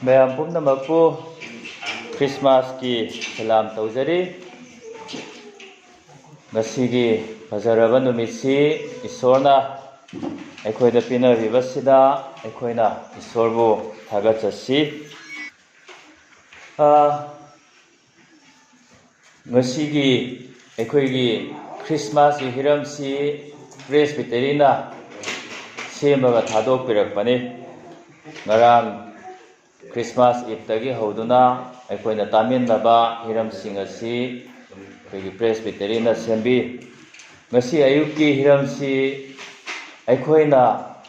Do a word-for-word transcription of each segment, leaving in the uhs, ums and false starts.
ꯃꯌꯥꯝ ꯄꯨꯝꯅꯃꯛꯄꯨ ꯈ꯭ꯔꯤꯁꯃꯥꯁꯀꯤ ꯁꯂꯥꯝ ꯇꯧꯖꯔꯤ꯫ ꯉꯁꯤꯒꯤ ꯐꯖꯔꯕ ꯅꯨꯃꯤꯠꯁꯤ ꯏꯁꯣꯔꯅ ꯑꯩꯈꯣꯏꯗ ꯄꯤꯅꯕꯤꯕꯁꯤꯗ ꯑꯩꯈꯣꯏꯅ ꯏꯁꯣꯔꯕꯨ ꯊꯥꯒꯠꯆꯁꯤ꯫ ꯑ, ꯉꯁꯤꯒꯤ ꯑꯩꯈꯣꯏꯒꯤ ꯈ꯭ꯔꯤꯁꯃꯥꯁꯀꯤ ꯍꯤꯔꯝꯁꯤ ꯄ꯭ꯔꯦꯁꯕꯤꯇꯦꯔꯤꯅ ꯁꯦꯝꯃꯒ ꯊꯥꯗꯣꯛꯄꯤꯔꯛꯄꯅꯤ꯫ ꯉꯔꯥꯡ ꯈ꯭ꯔꯤꯁꯃꯥꯁ ꯏꯞꯇꯒꯤ ꯍꯧꯗꯨꯅ ꯑꯩꯈꯣꯏꯅ ꯇꯥꯃꯤꯟꯅꯕ ꯍꯤꯔꯝꯁꯤꯡ ꯑꯁꯤ ꯑꯩꯈꯣꯏꯒꯤ ꯄ꯭ꯔꯦꯁꯕꯤꯇꯦꯔꯤꯅ ꯁꯦꯝꯕꯤ꯫ ꯉꯁꯤ ꯑꯌꯨꯛꯀꯤ ꯍꯤꯔꯝꯁꯤ ꯑꯩꯈꯣꯏꯅ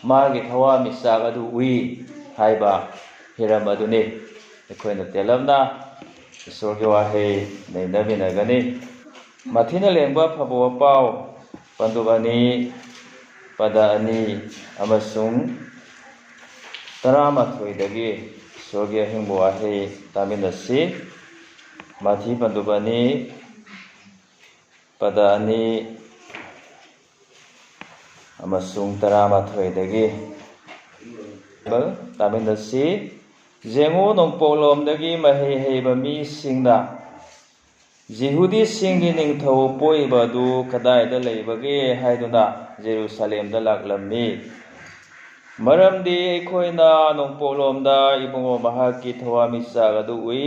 ꯃꯥꯒꯤ ꯊꯋꯥꯟꯃꯤꯆꯥꯛ ꯑꯗꯨ ꯎꯏ ꯍꯥꯏꯕ ꯍꯤꯔꯝ ꯑꯗꯨꯅꯤ꯫ ꯑꯩꯈꯣꯏꯅ ꯇꯦꯜꯂꯞꯅ ꯏꯁꯣꯔꯒꯤ ꯋꯥꯍꯩ ꯅꯩꯅꯃꯤꯟꯅꯒꯅꯤ꯫ ꯃꯊꯤꯅ ꯂꯦꯡꯕ ꯐꯕ ꯋꯥꯄꯥꯎ, ꯄꯟꯗꯨꯞ ꯑꯅꯤ, ꯄꯗ ꯑꯅꯤ ꯑꯃꯁꯨꯡ ꯇꯔꯥꯃꯥꯊꯣꯏꯗꯒꯤ ꯏꯁꯣꯔꯒꯤ ꯑꯍꯤꯡꯕ ꯋꯥꯍꯩ ꯇꯥꯃꯤꯟꯅꯁꯤ꯫ ꯃꯊꯤ ꯄꯟꯗꯨꯞ ꯑꯅꯤ, ꯄꯗ ꯑꯅꯤ ꯑꯃꯁꯨꯡ ꯇꯔꯥꯃꯥꯊꯣꯏꯗꯒꯤ ꯇꯥꯃꯤꯟꯅꯁꯤ꯫ ꯌꯦꯡꯉꯨ, ꯅꯣꯡꯄꯣꯛꯂꯣꯝꯗꯒꯤ ꯃꯍꯩ ꯍꯩꯕ ꯃꯤꯁꯤꯡꯅ "ꯖꯤꯍꯨꯗꯤꯁꯤꯡꯒꯤ ꯅꯤꯡꯊꯧ ꯄꯣꯛꯏꯕ ꯑꯗꯨ ꯀꯗꯥꯏꯗ ꯂꯩꯕꯒꯦ?" ꯍꯥꯏꯗꯨꯅ ꯖꯦꯔꯨꯁꯂꯦꯝꯗ ꯂꯥꯛꯂꯝꯃꯤ꯫ ꯃꯔꯝꯗꯤ ꯑꯩꯈꯣꯏꯅ ꯅꯣꯡꯄꯣꯛꯂꯣꯝꯗ ꯏꯕꯨꯡꯉꯣ ꯃꯍꯥꯛꯀꯤ ꯊꯋꯥꯟꯃꯤꯆꯥꯛ ꯑꯗꯨ ꯎꯏ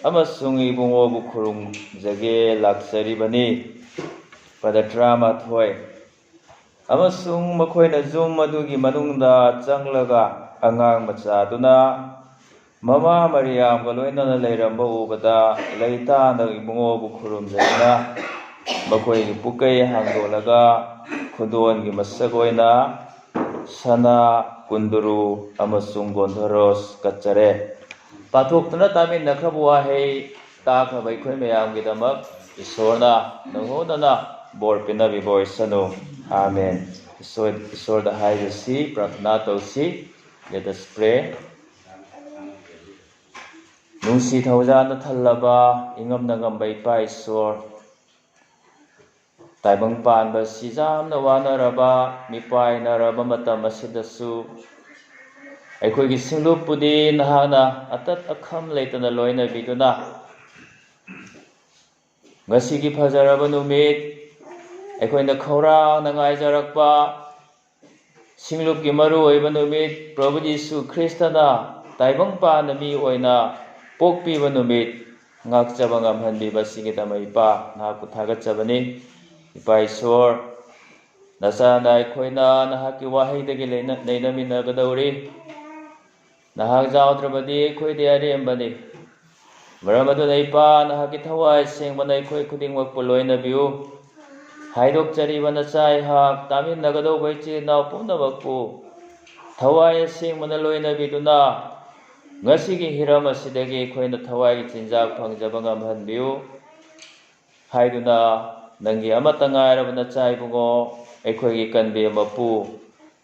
ꯑꯃꯁꯨꯡ ꯏꯕꯨꯡꯉꯣꯕꯨ ꯈꯨꯔꯨꯝꯖꯒꯦ ꯂꯥꯛꯆꯔꯤꯕꯅꯤ꯫ ꯄꯗ ꯇꯔꯥꯃꯥꯊꯣꯏ꯫ ꯑꯃꯁꯨꯡ ꯃꯈꯣꯏꯅ ꯌꯨꯝ ꯑꯗꯨꯒꯤ ꯃꯅꯨꯡꯗ ꯆꯪꯂꯒ ꯑꯉꯥꯡ ꯃꯆꯥꯗꯨꯅ ꯃꯃꯥ ꯃꯔꯤꯌꯥꯝꯒ ꯂꯣꯏꯅꯅ ꯂꯩꯔꯝꯕ ꯎꯕꯗ ꯂꯩꯇꯥꯅ ꯏꯕꯨꯡꯉꯣꯕꯨ ꯈꯨꯔꯨꯝꯖꯗꯨꯅ ꯃꯈꯣꯏꯒꯤ ꯄꯨꯀꯩ ꯍꯥꯡꯗꯣꯛꯂꯒ ꯈꯨꯗꯣꯟꯒꯤ ꯃꯁꯛ ꯑꯣꯏꯅ ꯁꯅꯥ, ꯀꯨꯟꯗꯨꯔꯨ ꯑꯃꯁꯨꯡ ꯒꯣꯟꯗꯣꯔꯣꯁ ꯀꯠꯆꯔꯦ꯫ ꯄꯥꯊꯣꯛꯇꯨꯅ ꯇꯥꯃꯤꯟꯅꯈ꯭ꯔꯕ ꯋꯥꯍꯩ ꯇꯥꯈ꯭ꯔꯕ ꯑꯩꯈꯣꯏ ꯃꯌꯥꯝꯒꯤꯗꯃꯛ ꯏꯁꯣꯔꯅ ꯅꯪꯍꯧꯗꯅ ꯕꯣꯔ ꯄꯤꯅꯕꯤꯕ ꯑꯣꯏꯁꯅꯨ꯫ ꯑꯥꯃꯦꯟ꯫ ꯏꯁꯣꯔ, ꯏꯁꯣꯔꯗ ꯍꯥꯏꯔꯁꯤ, ꯄ꯭ꯔꯥꯊꯅꯥ ꯇꯧꯁꯤ꯫ Let us pray. ꯅꯨꯡꯁꯤ ꯊꯧꯖꯥꯜꯅ ꯊꯜꯂꯕ ꯏꯉꯝꯅ ꯉꯝꯕ ꯏꯄꯥ ꯏꯁꯣꯔ, ꯇꯥꯏꯕꯪ ꯄꯥꯟꯕ ꯁꯤꯖꯥꯝꯅ ꯋꯥꯅꯔꯕ, ꯃꯤꯄꯥꯏꯅꯔꯕ ꯃꯇꯝ ꯑꯁꯤꯗꯁꯨ ꯑꯩꯈꯣꯏꯒꯤ ꯁꯤꯡꯂꯨꯞꯄꯨꯗꯤ ꯅꯍꯥꯛꯅ ꯑꯇꯠ ꯑꯈꯝ ꯂꯩꯇꯅ ꯂꯣꯏꯅꯕꯤꯗꯨꯅ, ꯉꯁꯤꯒꯤ ꯐꯖꯔꯕ ꯅꯨꯃꯤꯠ, ꯑꯩꯈꯣꯏꯅ ꯈꯧꯔꯥꯡꯅ ꯉꯥꯏꯖꯔꯛꯄ ꯁꯤꯡꯂꯨꯞꯀꯤ ꯃꯔꯨ ꯑꯣꯏꯕ ꯅꯨꯃꯤꯠ, ꯄ꯭ꯔꯚꯨ ꯖꯤꯁꯨ ꯈ꯭ꯔꯤꯁꯇꯅ ꯇꯥꯏꯕꯪ ꯄꯥꯟꯕ ꯃꯤ ꯑꯣꯏꯅ ꯄꯣꯛꯄꯤꯕ ꯅꯨꯃꯤꯠ ꯉꯥꯛꯆꯕ ꯉꯝꯍꯟꯕꯤꯕ ꯑꯁꯤꯒꯤꯗꯃꯛ ꯏꯄꯥ ꯅꯍꯥꯛꯄꯨ ꯊꯥꯒꯠꯆꯕꯅꯤ꯫ ꯏꯄꯥ ꯏꯁꯣꯔ, ꯅꯆꯥꯅ ꯑꯩꯈꯣꯏꯅ ꯅꯍꯥꯛꯀꯤ ꯋꯥꯍꯩꯗꯒꯤ ꯂꯩꯅ-, ꯅꯩꯅꯃꯤꯟꯅꯒꯗꯧꯔꯤ꯫ ꯅꯍꯥꯛ ꯌꯥꯎꯗ꯭ꯔꯕꯗꯤ ꯑꯩꯈꯣꯏꯗꯤ ꯑꯔꯦꯝꯕꯅꯤ꯫ ꯃꯔꯝ ꯑꯗꯨꯅ ꯏꯄꯥ, ꯅꯍꯥꯛꯀꯤ ꯊꯋꯥꯏ ꯑꯁꯦꯡꯕꯅ ꯑꯩꯈꯣꯏ ꯈꯨꯗꯤꯡꯃꯛꯄꯨ ꯂꯣꯏꯅꯕꯤꯌꯨ꯫ ꯍꯥꯏꯗꯣꯛꯆꯔꯤꯕ ꯅꯆꯥ ꯑꯩꯍꯥꯛ ꯇꯥꯃꯤꯟꯅꯒꯗꯧꯕ ꯏꯆꯤꯜ ꯏꯅꯥꯎ ꯄꯨꯝꯅꯃꯛꯄꯨ ꯊꯋꯥꯏ ꯑꯁꯦꯡꯕꯅ ꯂꯣꯏꯅꯕꯤꯗꯨꯅ, ꯉꯁꯤꯒꯤ ꯍꯤꯔꯝ ꯑꯁꯤꯗꯒꯤ ꯑꯩꯈꯣꯏꯅ ꯊꯋꯥꯏꯒꯤ ꯆꯤꯟꯖꯥꯛ ꯐꯪꯖꯕ ꯉꯝꯍꯟꯕꯤꯌꯨ ꯍꯥꯏꯗꯨꯅ, ꯅꯪꯒꯤ ꯑꯃꯠꯇ ꯉꯥꯏꯔꯕ ꯅꯆꯥ ꯏꯕꯨꯡꯉꯣ, ꯑꯩꯈꯣꯏꯒꯤ ꯀꯟꯕꯤ ꯃꯄꯨ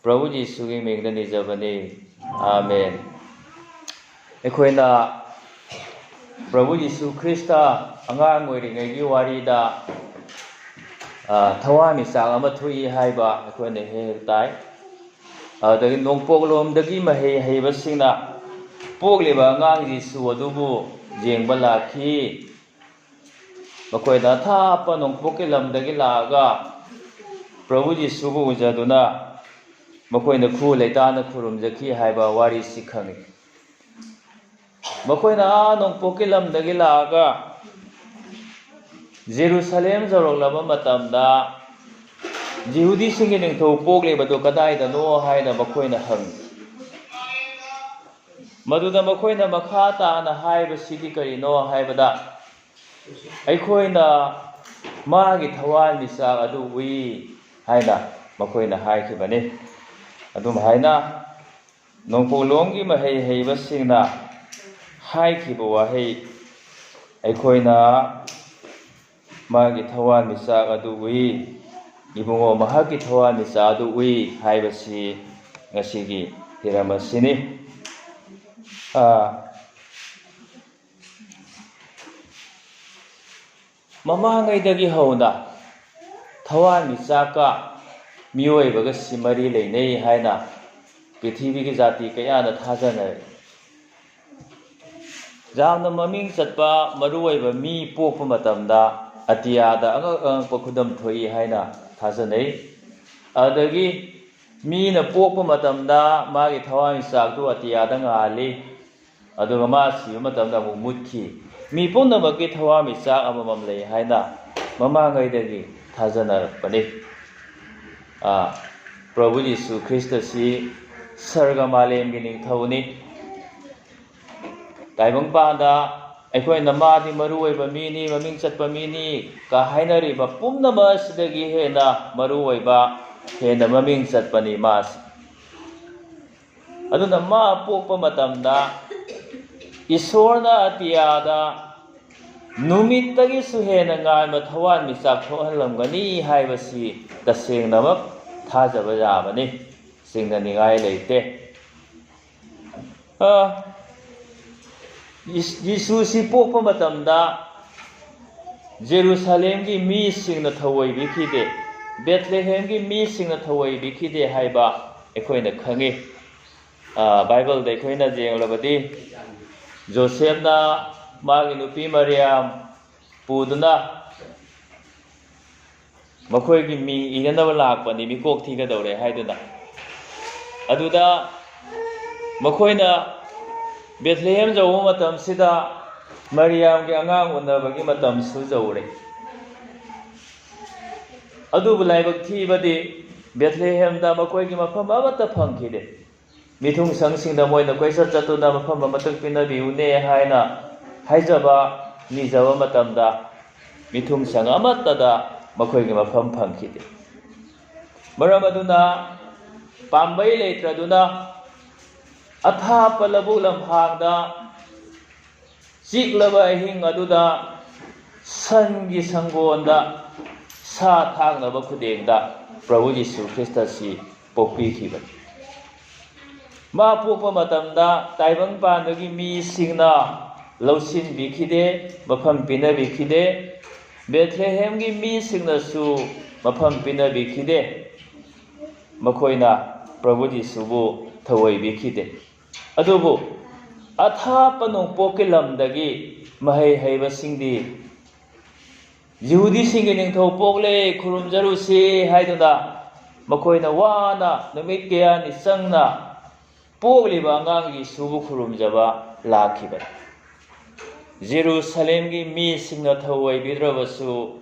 ꯄ꯭ꯔꯚꯨ ꯖꯤꯁꯨꯒꯤ ꯃꯤꯡꯗ ꯅꯤꯖꯕꯅꯤ꯫ ꯑꯥꯃꯦꯟ꯫ ꯑꯩꯈꯣꯏꯅ ꯄ꯭ꯔꯚꯨ ꯖꯤꯁꯨ ꯈ꯭ꯔꯤꯁꯇ ꯑꯉꯥꯡ ꯑꯣꯏꯔꯤꯉꯩꯒꯤ ꯋꯥꯔꯤꯗ, ꯑ, ꯊꯋꯥꯟꯃꯤꯆꯥꯛ ꯑꯃ ꯊꯣꯛꯏ ꯍꯥꯏꯕ ꯑꯩꯈꯣꯏꯅ ꯍꯦꯛ ꯍꯦꯛ ꯇꯥꯏ꯫ ꯑꯗꯨꯗꯒꯤ ꯅꯣꯡꯄꯣꯛꯂꯣꯝꯗꯒꯤ ꯃꯍꯩ ꯍꯩꯕꯁꯤꯡꯅ ꯄꯣꯛꯂꯤꯕ ꯑꯉꯥꯡ ꯖꯤꯁꯨ ꯑꯗꯨꯕꯨ ꯌꯦꯡꯕ ꯂꯥꯛꯈꯤ꯫ ꯃꯈꯣꯏꯅ ꯑꯊꯥꯞꯄ ꯅꯣꯡꯄꯣꯛꯀꯤ ꯂꯝꯗꯒꯤ ꯂꯥꯛꯑꯒ ꯄ꯭ꯔꯚꯨ ꯖꯤꯁꯨꯕꯨ ꯎꯖꯗꯨꯅ ꯃꯈꯣꯏꯅ ꯈꯨ ꯂꯩꯇꯥꯅ ꯈꯨꯔꯨꯝꯖꯈꯤ ꯍꯥꯏꯕ ꯋꯥꯔꯤꯁꯤ ꯈꯪꯏ꯫ ꯃꯈꯣꯏꯅ ꯑꯥ ꯅꯣꯡꯄꯣꯛꯀꯤ ꯂꯝꯗꯒꯤ ꯂꯥꯛꯑꯒ ꯖꯦꯔꯨꯁꯂꯦꯝ ꯌꯧꯔꯛꯂꯕ ꯃꯇꯝꯗ, "ꯖꯤꯍꯨꯗꯤꯁꯤꯡꯒꯤ ꯅꯤꯡꯊꯧ ꯄꯣꯛꯂꯤꯕꯗꯨ ꯀꯗꯥꯏꯗꯅꯣ?" ꯍꯥꯏꯅ ꯃꯈꯣꯏꯅ ꯍꯪꯉꯤ꯫ ꯃꯗꯨꯗ ꯃꯈꯣꯏꯅ ꯃꯈꯥ ꯇꯥꯅ ꯍꯥꯏꯕꯁꯤꯗꯤ ꯀꯔꯤꯅꯣ ꯍꯥꯏꯕꯗ, "ꯑꯩꯈꯣꯏꯅ ꯃꯥꯒꯤ ꯊꯋꯥꯟꯃꯤꯆꯥꯛ ꯑꯗꯨ ꯎꯏ" ꯍꯥꯏꯅ ꯃꯈꯣꯏꯅ ꯍꯥꯏꯈꯤꯕꯅꯤ꯫ ꯑꯗꯨꯝ ꯍꯥꯏꯅ ꯅꯣꯡꯄꯣꯛꯂꯣꯝꯒꯤ ꯃꯍꯩ ꯍꯩꯕꯁꯤꯡꯅ ꯍꯥꯏꯈꯤꯕ ꯋꯥꯍꯩ, "ꯑꯩꯈꯣꯏꯅ ꯃꯥꯒꯤ ꯊꯋꯥꯟꯃꯤꯆꯥꯛ ꯑꯗꯨ ꯎꯏ, ꯏꯕꯨꯡꯉꯣ, ꯃꯍꯥꯛꯀꯤ ꯊꯋꯥꯟꯃꯤꯆꯥꯛ ꯑꯗꯨ ꯎꯏ" ꯍꯥꯏꯕꯁꯤ ꯉꯁꯤꯒꯤ ꯍꯤꯔꯝ ꯑꯁꯤꯅꯤ꯫ ꯑꯥ, ꯃꯃꯥꯡꯉꯩꯗꯒꯤ ꯍꯧꯅ ꯊꯋꯥꯟꯃꯤꯆꯥꯛꯀ ꯃꯤꯑꯣꯏꯕꯒꯁꯤ ꯃꯔꯤ ꯂꯩꯅꯩ ꯍꯥꯏꯅ ꯄ꯭ꯔꯤꯊꯤꯕꯤꯒꯤ ꯖꯥꯇꯤ ꯀꯌꯥꯅ ꯊꯥꯖꯅꯔꯤ꯫ ꯌꯥꯝꯅ ꯃꯃꯤꯡ ꯆꯠꯄ ꯃꯔꯨꯑꯣꯏꯕ ꯃꯤ ꯄꯣꯛꯄ ꯃꯇꯝꯗ ꯑꯇꯤꯌꯥꯗ ꯑꯉꯛ ꯑꯉꯛꯄ ꯈꯨꯗꯝ ꯊꯣꯛꯏ ꯍꯥꯏꯅ ꯊꯥꯖꯅꯩ꯫ ꯑꯗꯨꯗꯒꯤ ꯃꯤꯅ ꯄꯣꯛꯄ ꯃꯇꯝꯗ ꯃꯥꯒꯤ ꯊꯋꯥꯟꯃꯤꯆꯥꯛꯇꯨ ꯑꯇꯤꯌꯥꯗ ꯉꯥꯜꯂꯤ, ꯑꯗꯨꯒ ꯃꯥ ꯁꯤꯕ ꯃꯇꯝꯗ ꯑꯃꯨꯛ ꯃꯨꯠꯈꯤ꯫ ꯃꯤ ꯄꯨꯝꯅꯃꯛꯀꯤ ꯊꯋꯥꯟꯃꯤꯆꯥꯛ ꯑꯃꯃꯝ ꯂꯩ ꯍꯥꯏꯅ ꯃꯃꯥꯡꯉꯩꯗꯒꯤ ꯊꯥꯖꯅꯔꯛꯄꯅꯤ꯫ ꯑꯥ, ꯄ꯭ꯔꯚꯨ ꯌꯤꯁꯨ ꯈ꯭ꯔꯤꯁꯇꯁꯤ ꯁꯔꯒ ꯃꯥꯂꯦꯝꯒꯤ ꯅꯤꯡꯊꯧꯅꯤ꯫ ꯇꯥꯏꯕꯪꯄꯥꯟꯗ ꯑꯩꯈꯣꯏꯅ ꯃꯥꯗꯤ ꯃꯔꯨ ꯑꯣꯏꯕ ꯃꯤꯅꯤ, ꯃꯃꯤꯡ ꯆꯠꯄ ꯃꯤꯅꯤ ꯀ ꯍꯥꯏꯅꯔꯤꯕ ꯄꯨꯝꯅꯃꯛ ꯑꯁꯤꯗꯒꯤ ꯍꯦꯟꯅ ꯃꯔꯨ ꯑꯣꯏꯕ, ꯍꯦꯟꯅ ꯃꯃꯤꯡ ꯆꯠꯄꯅꯤ ꯃꯥꯁꯤ꯫ ꯑꯗꯨꯅ ꯃꯥ ꯄꯣꯛꯄ ꯃꯇꯝꯗ ꯏꯁꯣꯔꯅ ꯑꯇꯤꯌꯥꯗ ꯅꯨꯃꯤꯠꯇꯒꯤꯁꯨ ꯍꯦꯟꯅ ꯉꯥꯟꯕ ꯊꯋꯥꯟꯃꯤꯆꯥꯛ ꯊꯣꯛꯍꯜꯂꯝꯒꯅꯤ ꯍꯥꯏꯕꯁꯤ ꯇꯁꯦꯡꯅꯃꯛ ꯊꯥꯖꯕ ꯌꯥꯕꯅꯤ, ꯆꯤꯡꯅꯅꯤꯡꯉꯥꯏ ꯂꯩꯇꯦ꯫ ꯑ, ꯌꯤꯁ-, ꯌꯤꯁꯨꯁꯤ ꯄꯣꯛꯄ ꯃꯇꯝꯗ ꯖꯦꯔꯨꯁꯥꯂꯦꯝꯒꯤ ꯃꯤꯁꯤꯡꯅ ꯊꯑꯣꯏꯕꯤꯈꯤꯗꯦ, ꯕꯦꯊꯂꯦꯍꯦꯝꯒꯤ ꯃꯤꯁꯤꯡꯅ ꯊꯑꯣꯏꯕꯤꯈꯤꯗꯦ ꯍꯥꯏꯕ ꯑꯩꯈꯣꯏꯅ ꯈꯪꯉꯤ꯫ ꯑ, ꯕꯥꯏꯕꯜꯗ ꯑꯩꯈꯣꯏꯅ ꯌꯦꯡꯂꯕꯗꯤ ꯖꯣꯁꯦꯐꯅ ꯃꯥꯒꯤ ꯅꯨꯄꯤ ꯃꯔꯤꯌꯥꯝ ꯄꯨꯗꯨꯅ ꯃꯈꯣꯏꯒꯤ ꯃꯤꯡ ꯏꯅꯅꯕ ꯂꯥꯛꯄꯅꯤ, ꯃꯤꯀꯣꯛ ꯊꯤꯒꯗꯧꯔꯦ ꯍꯥꯏꯗꯨꯅ꯫ ꯑꯗꯨꯗ ꯃꯈꯣꯏꯅ ꯕꯦꯊꯂꯦꯍꯦꯝ ꯌꯧꯕ ꯃꯇꯝꯁꯤꯗ ꯃꯔꯤꯌꯥꯝꯒꯤ ꯑꯉꯥꯡ ꯎꯅꯕꯒꯤ ꯃꯇꯝꯁꯨ ꯌꯧꯔꯦ꯫ ꯑꯗꯨꯕꯨ ꯂꯥꯏꯕꯛ ꯊꯤꯕꯗꯤ ꯕꯦꯊꯂꯦꯍꯦꯝꯗ ꯃꯈꯣꯏꯒꯤ ꯃꯐꯝ ꯑꯃꯠꯇ ꯐꯪꯈꯤꯗꯦ꯫ ꯃꯤꯊꯨꯡꯁꯪꯁꯤꯡꯗ ꯃꯣꯏꯅ ꯀꯣꯏꯆꯠ ꯆꯠꯇꯨꯅ ꯃꯐꯝ ꯑꯃꯇꯪ ꯄꯤꯅꯕꯤꯌꯨꯅꯦ ꯍꯥꯏꯅ ꯍꯥꯏꯖꯕ, ꯅꯤꯖꯕ ꯃꯇꯝꯗ ꯃꯤꯊꯨꯡꯁꯪ ꯑꯃꯠꯇꯗ ꯃꯈꯣꯏꯒꯤ ꯃꯐꯝ ꯐꯪꯈꯤꯗꯦ꯫ ꯃꯔꯝ ꯑꯗꯨꯅ ꯄꯥꯝꯕꯩ ꯂꯩꯇ꯭ꯔꯗꯨꯅ ꯑꯊꯥꯞꯄ ꯂꯧꯕꯨꯛ ꯂꯝꯍꯥꯡꯗ ꯆꯤꯛꯂꯕ ꯑꯍꯤꯡ ꯑꯗꯨꯗ ꯁꯟꯒꯤ ꯁꯪꯒꯣꯟꯗ ꯁꯥ ꯊꯥꯛꯅꯕ ꯈꯨꯗꯦꯡꯗ ꯄ꯭ꯔꯚꯨ ꯖꯤꯁꯨ ꯈ꯭ꯔꯤꯁꯇꯁꯤ ꯄꯣꯛꯄꯤꯈꯤꯕꯅꯤ꯫ ꯃꯥ ꯄꯣꯛꯄ ꯃꯇꯝꯗ ꯇꯥꯏꯕꯪ ꯄꯥꯟꯕꯒꯤ ꯃꯤꯁꯤꯡꯅ ꯂꯧꯁꯤꯟꯕꯤꯈꯤꯗꯦ, ꯃꯐꯝ ꯄꯤꯅꯕꯤꯈꯤꯗꯦ꯫ ꯕꯦꯊꯂꯦꯍꯦꯝꯒꯤ ꯃꯤꯁꯤꯡꯅꯁꯨ ꯃꯐꯝ ꯄꯤꯅꯕꯤꯈꯤꯗꯦ꯫ ꯃꯈꯣꯏꯅ ꯄ꯭ꯔꯚꯨ ꯖꯤꯁꯨꯕꯨ ꯊꯧꯑꯣꯏꯕꯤꯈꯤꯗꯦ꯫ ꯑꯗꯨꯕꯨ ꯑꯊꯥꯞꯄ ꯅꯣꯡꯄꯣꯛꯀꯤ ꯂꯝꯗꯒꯤ ꯃꯍꯩ ꯍꯩꯕꯁꯤꯡꯗꯤ, "ꯌꯤꯍꯨꯗꯤꯁꯤꯡꯒꯤ ꯅꯤꯡꯊꯧ ꯄꯣꯛꯂꯦ, ꯈꯨꯔꯨꯝꯖꯔꯨꯁꯤ" ꯍꯥꯏꯗꯨꯅ ꯃꯈꯣꯏꯅ ꯋꯥꯅ ꯅꯨꯃꯤꯠ ꯀꯌꯥꯅꯤ ꯆꯪꯅ ꯄꯣꯛꯂꯤꯕ ꯑꯉꯥꯡ ꯌꯤꯁꯨꯕꯨ ꯈꯨꯔꯨꯝꯖꯕ ꯂꯥꯛꯈꯤꯕꯅꯤ꯫ ꯖꯦꯔꯨꯁꯂꯦꯝꯒꯤ ꯃꯤꯁꯤꯡꯅ ꯊꯧꯑꯣꯏꯕꯤꯗ꯭ꯔꯕꯁꯨ,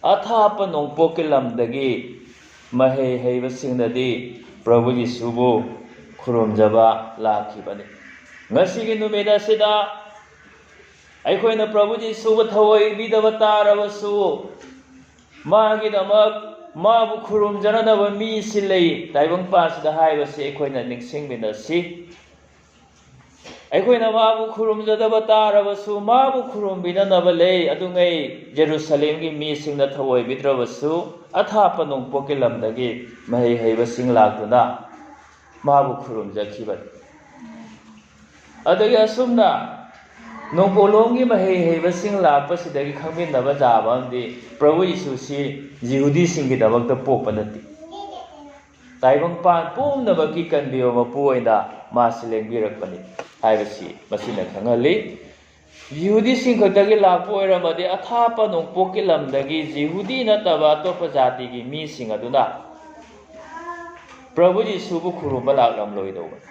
ꯑꯊꯥꯞꯄ ꯅꯣꯡꯄꯣꯛꯀꯤ ꯂꯝꯗꯒꯤ ꯃꯍꯩ ꯍꯩꯕꯁꯤꯡꯅꯗꯤ ꯄ꯭ꯔꯚꯨ ꯌꯤꯁꯨꯕꯨ ꯈꯨꯔꯨꯝꯖꯕ ꯂꯥꯛꯈꯤꯕꯅꯤ꯫ ꯉꯁꯤꯒꯤ ꯅꯨꯃꯤꯠ ꯑꯁꯤꯗ ꯑꯩꯈꯣꯏꯅ ꯄ꯭ꯔꯚꯨ ꯌꯤꯁꯨꯕꯨ ꯊꯧꯑꯣꯏꯕꯤꯗꯕ ꯇꯥꯔꯕꯁꯨ, ꯃꯥꯒꯤꯗꯃꯛ ꯃꯥꯕꯨ ꯈꯨꯔꯨꯝꯖꯅꯅꯕ ꯃꯤꯁꯤ ꯂꯩ꯫ ꯇꯥꯏꯕꯪꯄꯥꯟꯁꯤꯗ ꯍꯥꯏꯕꯁꯤ ꯑꯩꯈꯣꯏꯅ ꯅꯤꯡꯁꯤꯡꯃꯤꯟꯅꯁꯤ꯫ ꯑꯩꯈꯣꯏꯅ ꯃꯥꯕꯨ ꯈꯨꯔꯨꯝꯖꯗꯕ ꯇꯥꯔꯕꯁꯨ, ꯃꯥꯕꯨ ꯈꯨꯔꯨꯝꯕꯤꯅꯅꯕ ꯂꯩ꯫ ꯑꯗꯨꯉꯩ ꯖꯦꯔꯨꯁꯂꯦꯝꯒꯤ ꯃꯤꯁꯤꯡꯅ ꯊꯧꯑꯣꯏꯕꯤꯗ꯭ꯔꯕꯁꯨ, ꯑꯊꯥꯞꯄ ꯅꯣꯡꯄꯣꯛꯀꯤ ꯂꯝꯗꯒꯤ ꯃꯍꯩ ꯍꯩꯕꯁꯤꯡ ꯂꯥꯛꯇꯨꯅ ꯃꯥꯕꯨ ꯈꯨꯔꯨꯝꯖꯈꯤꯕꯅꯤ꯫ ꯑꯗꯒꯤ ꯑꯁꯨꯝꯅ ꯅꯣꯡꯄꯣꯛꯂꯣꯝꯒꯤ ꯃꯍꯩ ꯍꯩꯕꯁꯤꯡ ꯂꯥꯛꯄꯁꯤꯗꯒꯤ ꯈꯪꯃꯤꯟꯅꯕ ꯌꯥꯕ ꯑꯃꯗꯤ, ꯄ꯭ꯔꯚꯨ ꯌꯤꯁꯨꯁꯤ ꯌꯤꯍꯨꯗꯤꯁꯤꯡꯒꯤꯗꯃꯛꯇ ꯄꯣꯛꯄ ꯅꯠꯇꯦ꯫ ꯇꯥꯏꯕꯪꯄꯥꯟ ꯄꯨꯝꯅꯃꯛꯀꯤ ꯀꯟꯕꯤꯕ ꯃꯄꯨ ꯑꯣꯏꯅ ꯃꯥꯁꯤ ꯂꯦꯡꯕꯤꯔꯛꯄꯅꯤ ꯍꯥꯏꯕꯁꯤ ꯃꯁꯤꯅ ꯈꯪꯍꯜꯂꯤ꯫ ꯌꯤꯍꯨꯗꯤꯁꯤꯡ ꯈꯛꯇꯒꯤ ꯂꯥꯛꯄ ꯑꯣꯏꯔꯝꯃꯗꯤ, ꯑꯊꯥꯞꯄ ꯅꯣꯡꯄꯣꯛꯀꯤ ꯂꯝꯗꯒꯤ ꯌꯤꯍꯨꯗꯤ ꯅꯠꯇꯕ ꯑꯇꯣꯞꯄ ꯖꯥꯇꯤꯒꯤ ꯃꯤꯁꯤꯡ ꯑꯗꯨꯅ ꯄ꯭ꯔꯚꯨ ꯖꯤꯁꯨꯕꯨ ꯈꯨꯔꯨꯝꯕ ꯂꯥꯛꯂꯝꯂꯣꯏꯗꯧꯕꯅꯤ꯫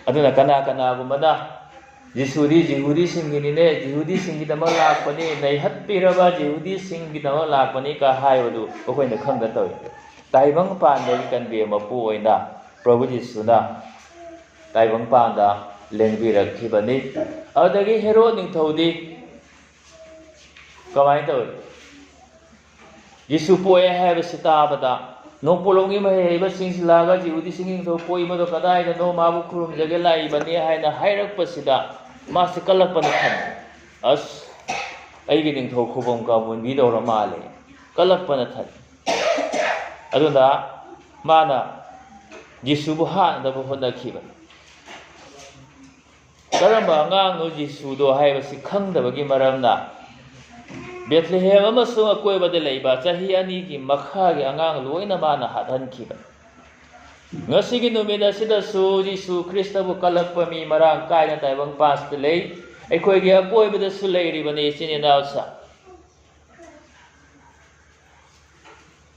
ꯑꯗꯨꯅ ꯀꯅꯥ ꯀꯅꯥꯒꯨꯝꯕꯅ "ꯖꯤꯁꯨꯗꯤ ꯖꯤꯍꯨꯗꯤꯁꯤꯡꯒꯤꯅꯤꯅꯦ, ꯖꯤꯍꯨꯗꯤꯁꯤꯡꯒꯤꯗꯃꯛ ꯂꯥꯛꯄꯅꯤ, ꯅꯩꯍꯠꯄꯤꯔꯕ ꯖꯤꯍꯨꯗꯤꯁꯤꯡꯒꯤꯗꯃꯛ ꯂꯥꯛꯄꯅꯤ" ꯀ ꯍꯥꯏꯕꯗꯨ ꯑꯩꯈꯣꯏꯅ ꯈꯪꯗ ꯇꯧꯏ꯫ ꯇꯥꯏꯕꯪ ꯄꯥꯟꯕꯒꯤ ꯀꯟꯕꯤꯕ ꯃꯄꯨ ꯑꯣꯏꯅ ꯄ꯭ꯔꯚꯨ ꯖꯤꯁꯨꯅ ꯇꯥꯏꯕꯪꯄꯥꯟꯗ ꯂꯦꯡꯕꯤꯔꯛꯈꯤꯕꯅꯤ꯫ ꯑꯗꯨꯗꯒꯤ ꯍꯦꯔꯣꯗ ꯅꯤꯡꯊꯧꯗꯤ ꯀꯃꯥꯏꯅ ꯇꯧꯏ? ꯖꯤꯁꯨ ꯄꯣꯛꯑꯦ ꯍꯥꯏꯕꯁꯤ ꯇꯥꯕꯗ, "ꯅꯣꯡꯄꯣꯛꯂꯣꯝꯒꯤ ꯃꯍꯩ ꯍꯩꯕꯁꯤꯡꯁꯤ ꯂꯥꯛꯑꯒ ꯖꯤꯍꯨꯗꯤꯁꯤꯡꯒꯤ ꯅꯤꯡꯊꯧ ꯄꯣꯛꯏ, ꯃꯗꯨ ꯀꯗꯥꯏꯗꯅꯣ? ꯃꯥꯕꯨ ꯈꯨꯔꯨꯝꯖꯒꯦ ꯂꯥꯛꯏꯕꯅꯤ" ꯍꯥꯏꯅ ꯍꯥꯏꯔꯛꯄꯁꯤꯗ, ꯃꯥꯁꯤ ꯀꯜꯂꯛꯄꯅ ꯊꯟ꯫ "ꯑꯁ, ꯑꯩꯒꯤ ꯅꯤꯡꯊꯧ ꯈꯨꯕꯝ ꯀꯥꯎꯃꯣꯟꯕꯤꯗꯧꯔ ꯃꯥꯜꯂꯦ"꯫ ꯀꯜꯂꯛꯄꯅ ꯊꯟ꯫ ꯑꯗꯨꯅ ꯃꯥꯅ ꯖꯤꯁꯨꯕꯨ ꯍꯥꯠꯅꯕ ꯍꯣꯠꯅꯈꯤꯕꯅꯤ꯫ ꯀꯔꯝꯕ ꯑꯉꯥꯡꯅꯣ ꯖꯤꯁꯨꯗꯣ ꯍꯥꯏꯕꯁꯤ ꯈꯪꯗꯕꯒꯤ ꯃꯔꯝꯅ, ꯕꯦꯊꯂꯦꯍꯦꯝ ꯑꯃꯁꯨꯡ ꯑꯀꯣꯏꯕꯗ ꯂꯩꯕ ꯆꯍꯤ ꯑꯅꯤꯒꯤ ꯃꯈꯥꯒꯤ ꯑꯉꯥꯡ ꯂꯣꯏꯅ ꯃꯥꯅ ꯍꯥꯠꯍꯟꯈꯤꯕꯅꯤ꯫ ꯉꯁꯤꯒꯤ ꯅꯨꯃꯤꯠ ꯑꯁꯤꯗꯁꯨ ꯖꯤꯁꯨ ꯈ꯭ꯔꯤꯁꯇꯕꯨ ꯀꯜꯂꯛꯄ ꯃꯤ ꯃꯔꯥꯡ ꯀꯥꯏꯅ ꯇꯥꯏꯕꯪ ꯄꯥꯟꯁꯤꯗ ꯂꯩ꯫ ꯑꯩꯈꯣꯏꯒꯤ ꯑꯀꯣꯏꯕꯗꯁꯨ ꯂꯩꯔꯤꯕꯅꯤ, ꯏꯆꯤꯟ ꯏꯅꯥꯎꯁꯥ꯫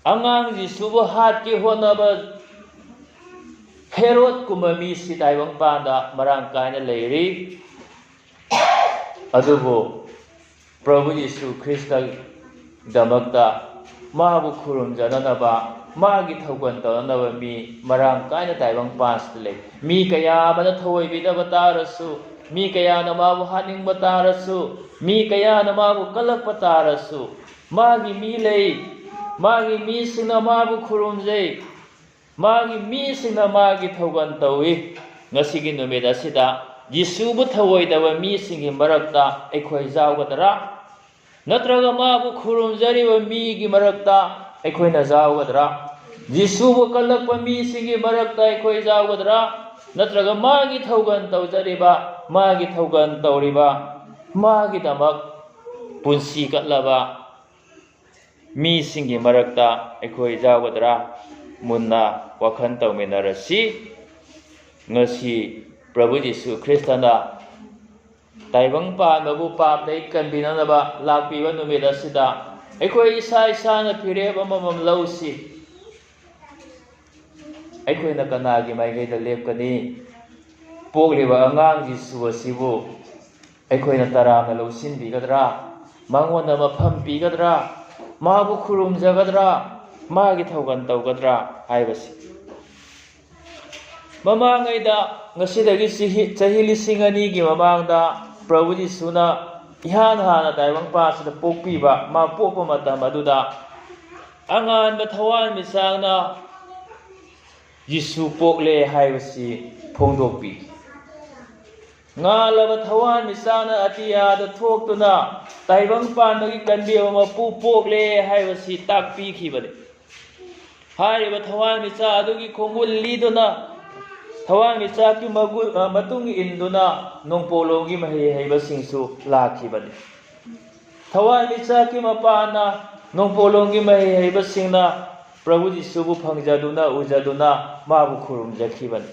ꯑꯉꯥꯡ ꯖꯤꯁꯨꯕꯨ ꯍꯥꯠꯀꯦ ꯍꯣꯠꯅꯕ ꯍꯦꯔꯣꯗꯀꯨꯝꯕ ꯃꯤꯁꯤ ꯇꯥꯏꯕꯪ ꯄꯥꯟꯗ ꯃꯔꯥꯡ ꯀꯥꯏꯅ ꯂꯩꯔꯤ꯫ ꯑꯗꯨꯕꯨ ꯄ꯭ꯔꯚꯨ ꯖꯤꯁꯨ ꯈ꯭ꯔꯤꯁꯇꯒꯤꯗꯃꯛꯇ ꯃꯥꯕꯨ ꯈꯨꯔꯨꯝꯖꯅꯅꯕ, ꯃꯥꯒꯤ ꯊꯧꯒꯜ ꯇꯧꯅꯅꯕ ꯃꯤ ꯃꯔꯥꯡ ꯀꯥꯏꯅ ꯇꯥꯏꯕꯪ ꯄꯥꯟꯁꯤꯗ ꯂꯩ꯫ ꯃꯤ ꯀꯌꯥ ꯑꯃꯅ ꯊꯧꯑꯣꯏꯕꯤꯗꯕ ꯇꯥꯔꯁꯨ, ꯃꯤ ꯀꯌꯥꯅ ꯃꯥꯕꯨ ꯍꯥꯠꯅꯤꯡꯕ ꯇꯥꯔꯁꯨ, ꯃꯤ ꯀꯌꯥꯅ ꯃꯥꯕꯨ ꯀꯜꯂꯛꯄ ꯇꯥꯔꯁꯨ, ꯃꯥꯒꯤ ꯃꯤ ꯂꯩ, ꯃꯥꯒꯤ ꯃꯤꯁꯤꯡꯅ ꯃꯥꯕꯨ ꯈꯨꯔꯨꯝꯖꯩ, ꯃꯥꯒꯤ ꯃꯤꯁꯤꯡꯅ ꯃꯥꯒꯤ ꯊꯧꯒꯜ ꯇꯧꯏ꯫ ꯉꯁꯤꯒꯤ ꯅꯨꯃꯤꯠ ꯑꯁꯤꯗ ꯖꯤꯁꯨꯕꯨ ꯊꯧꯑꯣꯏꯗꯕ ꯃꯤꯁꯤꯡꯒꯤ ꯃꯔꯛꯇ ꯑꯩꯈꯣꯏ ꯌꯥꯎꯒꯗ꯭ꯔꯥ? ꯅꯠꯇ꯭ꯔꯒ ꯃꯥꯕꯨ ꯈꯨꯔꯨꯝꯖꯔꯤꯕ ꯃꯤꯒꯤ ꯃꯔꯛꯇ ꯑꯩꯈꯣꯏꯅ ꯌꯥꯎꯒꯗ꯭ꯔꯥ? ꯖꯤꯁꯨꯕꯨ ꯀꯜꯂꯛꯄ ꯃꯤꯁꯤꯡꯒꯤ ꯃꯔꯛꯇ ꯑꯩꯈꯣꯏ ꯌꯥꯎꯒꯗ꯭ꯔꯥ? ꯅꯠꯇ꯭ꯔꯒ ꯃꯥꯒꯤ ꯊꯧꯒꯜ ꯇꯧꯖꯔꯤꯕ, ꯃꯥꯒꯤ ꯊꯧꯒꯜ ꯇꯧꯔꯤꯕ, ꯃꯥꯒꯤꯗꯃꯛ ꯄꯨꯟꯁꯤ ꯀꯠꯂꯕ ꯃꯤꯁꯤꯡꯒꯤ ꯃꯔꯛꯇ ꯑꯩꯈꯣꯏ ꯌꯥꯎꯒꯗ꯭ꯔꯥ? ꯃꯨꯟꯅ ꯋꯥꯈꯜ ꯇꯧꯃꯤꯟꯅꯔꯁꯤ꯫ ꯉꯁꯤ ꯄ꯭ꯔꯚꯨ ꯖꯤꯁꯨ ꯈ꯭ꯔꯤꯁꯇꯅ ꯇꯥꯏꯕꯪ ꯄꯥꯟꯕꯕꯨ ꯄꯥꯞꯇꯒꯤ ꯀꯟꯕꯤꯅꯅꯕ ꯂꯥꯛꯄꯤꯕ ꯅꯨꯃꯤꯠ ꯑꯁꯤꯗ ꯑꯩꯈꯣꯏ ꯏꯁꯥ ꯏꯁꯥꯅ ꯐꯤꯔꯦꯞ ꯑꯃꯃꯝ ꯂꯧꯁꯤ꯫ ꯑꯩꯈꯣꯏꯅ ꯀꯅꯥꯒꯤ ꯃꯥꯏꯀꯩꯗ ꯂꯦꯞꯀꯅꯤ? ꯄꯣꯛꯂꯤꯕ ꯑꯉꯥꯡ ꯖꯤꯁꯨ ꯑꯁꯤꯕꯨ ꯑꯩꯈꯣꯏꯅ ꯇꯔꯥꯝꯅ ꯂꯧꯁꯤꯟꯕꯤꯒꯗ꯭ꯔꯥ? ꯃꯉꯣꯟꯗ ꯃꯐꯝ ꯄꯤꯒꯗ꯭ꯔꯥ? ꯃꯥꯕꯨ ꯈꯨꯔꯨꯝꯖꯒꯗ꯭ꯔꯥ? ꯃꯥꯒꯤ ꯊꯧꯒꯜ ꯇꯧꯒꯗ꯭ꯔꯥ ꯍꯥꯏꯕꯁꯤ꯫ ꯃꯃꯥꯡꯉꯩꯗ, ꯉꯁꯤꯗꯒꯤ ꯆꯍꯤ, ꯆꯍꯤ ꯂꯤꯁꯤꯡ ꯑꯅꯤꯒꯤ ꯃꯃꯥꯡꯗ ꯄ꯭ꯔꯚꯨ ꯖꯤꯁꯨꯅ ꯏꯍꯥꯟ ꯍꯥꯟꯅ ꯇꯥꯏꯕꯪ ꯄꯥꯟꯁꯤꯗ ꯄꯣꯛꯄꯤꯕ, ꯃꯥ ꯄꯣꯛꯄ ꯃꯇꯝ ꯑꯗꯨꯗ ꯑꯉꯥꯟꯕ ꯊꯋꯥꯟꯃꯤꯆꯥꯛꯅ ꯖꯤꯁꯨ ꯄꯣꯛꯂꯦ ꯍꯥꯏꯕꯁꯤ ꯐꯣꯡꯗꯣꯛꯄꯤ꯫ ꯉꯥꯜꯂꯕ ꯊꯋꯥꯟꯃꯤꯆꯥꯛꯅ ꯑꯇꯤꯌꯥꯗ ꯊꯣꯛꯇꯨꯅ ꯇꯥꯏꯕꯪ ꯄꯥꯟꯕꯒꯤ ꯀꯟꯕꯤꯕ ꯃꯄꯨ ꯄꯣꯛꯂꯦ ꯍꯥꯏꯕꯁꯤ ꯇꯥꯛꯄꯤꯈꯤꯕꯅꯤ꯫ ꯍꯥꯏꯔꯤꯕ ꯊꯋꯥꯟꯃꯤꯆꯥꯛ ꯑꯗꯨꯒꯤ ꯈꯣꯡꯒꯨꯜ ꯂꯤꯗꯨꯅ, ꯊꯋꯥꯟꯃꯤꯆꯥꯛꯀꯤ ꯃꯒꯨ-, ꯑ, ꯃꯇꯨꯡ ꯏꯟꯗꯨꯅ ꯅꯣꯡꯄꯣꯛꯂꯣꯝꯒꯤ ꯃꯍꯩ ꯍꯩꯕꯁꯤꯡꯁꯨ ꯂꯥꯛꯈꯤꯕꯅꯤ꯫ ꯊꯋꯥꯟꯃꯤꯆꯥꯛꯀꯤ ꯃꯄꯥꯟꯅ ꯅꯣꯡꯄꯣꯛꯂꯣꯝꯒꯤ ꯃꯍꯩ ꯍꯩꯕꯁꯤꯡꯅ ꯄ꯭ꯔꯚꯨ ꯖꯤꯁꯨꯕꯨ ꯐꯪꯖꯗꯨꯅ, ꯎꯖꯗꯨꯅ ꯃꯥꯕꯨ ꯈꯨꯔꯨꯝꯖꯈꯤꯕꯅꯤ꯫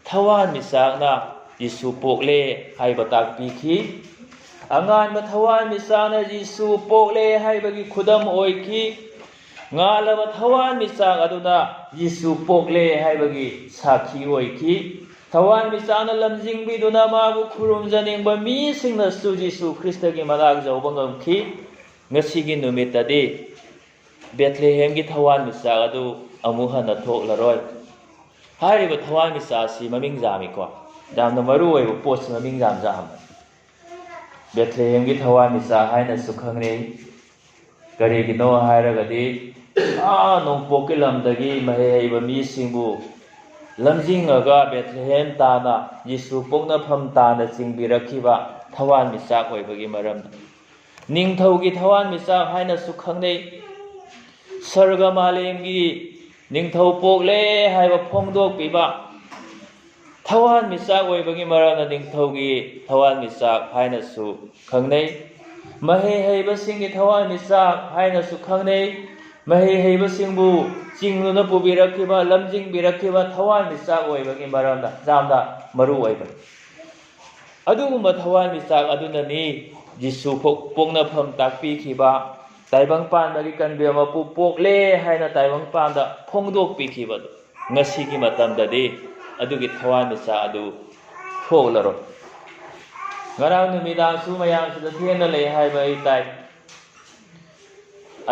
ꯊꯋꯥꯟꯃꯤꯆꯥꯛꯅ ꯖꯤꯁꯨ ꯄꯣꯛꯂꯦ ꯍꯥꯏꯕ ꯇꯥꯛꯄꯤꯈꯤ꯫ ꯑꯉꯥꯟꯕ ꯊꯋꯥꯟꯃꯤꯆꯥꯛꯅ ꯖꯤꯁꯨ ꯄꯣꯛꯂꯦ ꯍꯥꯏꯕꯒꯤ ꯈꯨꯗꯝ ꯑꯣꯏꯈꯤ꯫ ꯉꯥꯜꯂꯕ ꯊꯋꯥꯟꯃꯤꯆꯥꯛ ꯑꯗꯨꯅ ꯖꯤꯁꯨ ꯄꯣꯛꯂꯦ ꯍꯥꯏꯕꯒꯤ ꯁꯥꯈꯤ ꯑꯣꯏꯈꯤ꯫ ꯊꯋꯥꯟꯃꯤꯆꯥꯛꯅ ꯂꯝꯖꯤꯡꯕꯤꯗꯨꯅ ꯃꯥꯕꯨ ꯈꯨꯔꯨꯝꯖꯅꯤꯡꯕ ꯃꯤꯁꯤꯡꯅꯁꯨ ꯖꯤꯁꯨ ꯈ꯭ꯔꯤꯁꯇꯒꯤ ꯃꯅꯥꯛ ꯌꯧꯕ ꯉꯝꯈꯤ꯫ ꯉꯁꯤꯒꯤ ꯅꯨꯃꯤꯠꯇꯗꯤ ꯕꯦꯊ꯭ꯂꯦꯍꯦꯝꯒꯤ ꯊꯋꯥꯟꯃꯤꯆꯥꯛ ꯑꯗꯨ ꯑꯃꯨꯛ ꯍꯟꯅ ꯊꯣꯛꯂꯔꯣꯏ꯫ ꯍꯥꯏꯔꯤꯕ ꯊꯋꯥꯟꯃꯤꯆꯥꯛ ꯑꯁꯤ ꯃꯃꯤꯡ ꯌꯥꯝꯃꯤꯀꯣ, ꯌꯥꯝꯅ ꯃꯔꯨ ꯑꯣꯏꯕ ꯄꯣꯠꯁꯤ ꯃꯃꯤꯡ ꯌꯥꯝ ꯌꯥꯝꯕꯅꯤ꯫ ꯕꯦꯊ꯭ꯂꯦꯍꯦꯝꯒꯤ ꯊꯋꯥꯟꯃꯤꯆꯥꯛ ꯍꯥꯏꯅꯁꯨ ꯈꯪꯅꯩ꯫ ꯀꯔꯤꯒꯤꯅꯣ ꯍꯥꯏꯔꯒꯗꯤ, ꯑꯥ ꯅꯣꯡꯄꯣꯛꯀꯤ ꯂꯝꯗꯒꯤ ꯃꯍꯩ ꯍꯩꯕ ꯃꯤꯁꯤꯡꯕꯨ ꯂꯝꯖꯤꯡꯉꯒ ꯕꯦꯊ꯭ꯂꯦꯍꯦꯝ ꯇꯥꯟꯅ, ꯖꯤꯁꯨ ꯄꯣꯛꯅꯐꯝ ꯇꯥꯟꯅ ꯆꯤꯡꯕꯤꯔꯛꯈꯤꯕ ꯊꯋꯥꯟꯃꯤꯆꯥꯛ ꯑꯣꯏꯕꯒꯤ ꯃꯔꯝꯅ꯫ ꯅꯤꯡꯊꯧꯒꯤ ꯊꯋꯥꯟꯃꯤꯆꯥꯛ ꯍꯥꯏꯅꯁꯨ ꯈꯪꯅꯩ꯫ ꯁꯔꯒ ꯃꯥꯂꯦꯝꯒꯤ ꯅꯤꯡꯊꯧ ꯄꯣꯛꯂꯦ ꯍꯥꯏꯕ ꯐꯣꯡꯗꯣꯛꯄꯤꯕ ꯊꯋꯥꯟꯃꯤꯆꯥꯛ ꯑꯣꯏꯕꯒꯤ ꯃꯔꯝꯅ ꯅꯤꯡꯊꯧꯒꯤ ꯊꯋꯥꯟꯃꯤꯆꯥꯛ ꯍꯥꯏꯅꯁꯨ ꯈꯪꯅꯩ꯫ ꯃꯍꯩ ꯍꯩꯕꯁꯤꯡꯒꯤ ꯊꯋꯥꯟꯃꯤꯆꯥꯛ ꯍꯥꯏꯅꯁꯨ ꯈꯪꯅꯩ꯫ ꯃꯍꯩ ꯍꯩꯕꯁꯤꯡꯕꯨ ꯆꯤꯡꯗꯨꯅ ꯄꯨꯕꯤꯔꯛꯈꯤꯕ, ꯂꯝꯖꯤꯡꯕꯤꯔꯛꯈꯤꯕ ꯊꯋꯥꯟꯃꯤꯆꯥꯛ ꯑꯣꯏꯕꯒꯤ ꯃꯔꯝꯅ ꯌꯥꯝꯅ ꯃꯔꯨ ꯑꯣꯏꯕꯅꯤ꯫ ꯑꯗꯨꯒꯨꯝꯕ ꯊꯋꯥꯟꯃꯤꯆꯥꯛ ꯑꯗꯨꯅꯅꯤ ꯖꯤꯁꯨ ꯄꯣꯛ-, ꯄꯣꯛꯅꯐꯝ ꯇꯥꯛꯄꯤꯈꯤꯕ, ꯇꯥꯏꯕꯪ ꯄꯥꯟꯕꯒꯤ ꯀꯟꯕꯤꯕ ꯃꯄꯨ ꯄꯣꯛꯂꯦ ꯍꯥꯏꯅ ꯇꯥꯏꯕꯪ ꯄꯥꯟꯗ ꯐꯣꯡꯗꯣꯛꯄꯤꯈꯤꯕꯗꯨ꯫ ꯉꯁꯤꯒꯤ ꯃꯇꯝꯗꯗꯤ ꯑꯗꯨꯒꯤ ꯊꯋꯥꯟꯃꯤꯆꯥꯛ ꯑꯗꯨ ꯊꯣꯛꯂꯔꯣꯏ꯫ ꯉꯔꯥꯡ ꯅꯨꯃꯤꯗꯥꯡꯁꯨ ꯃꯌꯥꯝꯁꯤꯗ ꯊꯦꯡꯅ ꯂꯩ ꯍꯥꯏꯕ ꯑꯩ ꯇꯥꯏ꯫